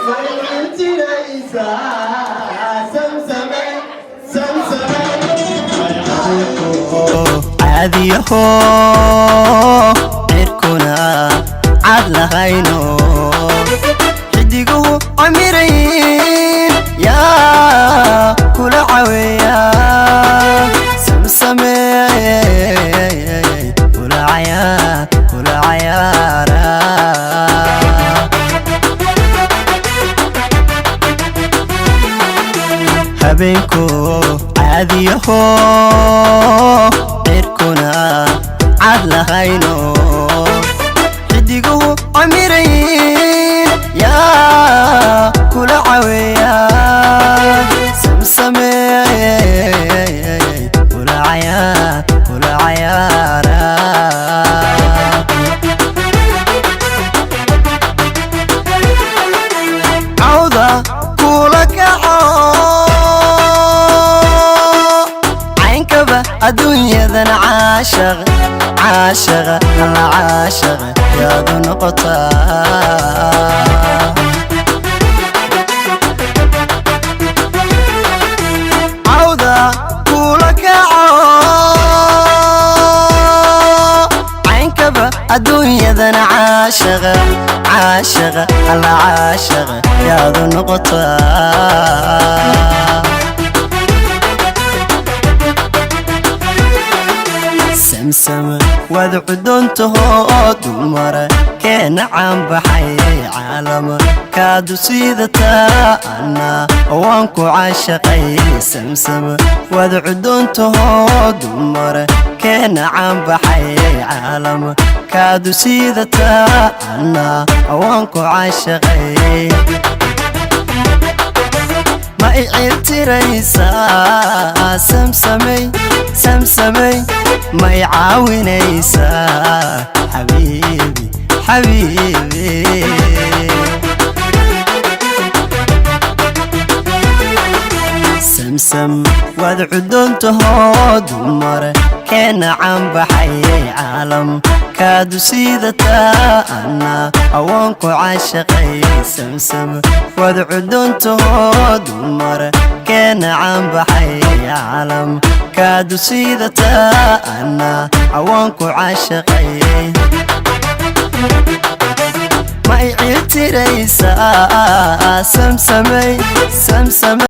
Ma iciltiraysaa, samsamay, samsamay? Caadiyaho cirkuna cad lahayno, xidiguhu camirayn, yaa kula caweeya, samsame, kula cayaara. Habeenku caadiyaho cirkuna cad lahayno, xidiguhu camirayn, yaa kula caweeya, samsame, kula cayaara. Cawda kula kaco, caynkaba adduunyadan caashaq, caashaqa alla caashaqa yaadu noqotaa. Cawda kula kaco, caynkaba adduunyadan caashaqa, caashaqa alla caashaqa yaadu noqotaa. Samsam waad cudoontahoo, dumara keena caanbaxay, caalama kaadu siidataa, anna waan ku caashaqay. Samsam waad cudoontahoo, dumara keena caanbaxay, caalama kaadu siidataa, anna waan ku caashaqay. Ma iciltiraysaa, samsamay, samsamay? Ma i caawinaysaa, xabiibi, xabiibi? Samsam waad cudoontahoo, dumar keena caanbaxay, caalam kaadu siidataa, anna waan ku caashaqay. Samsam waad cudoontahoo, dumar keena caanbaxay, caalam kaadu siidataa, anna waan ku caashaqay. Ma iciltiraysaa, samsamay, samsamay?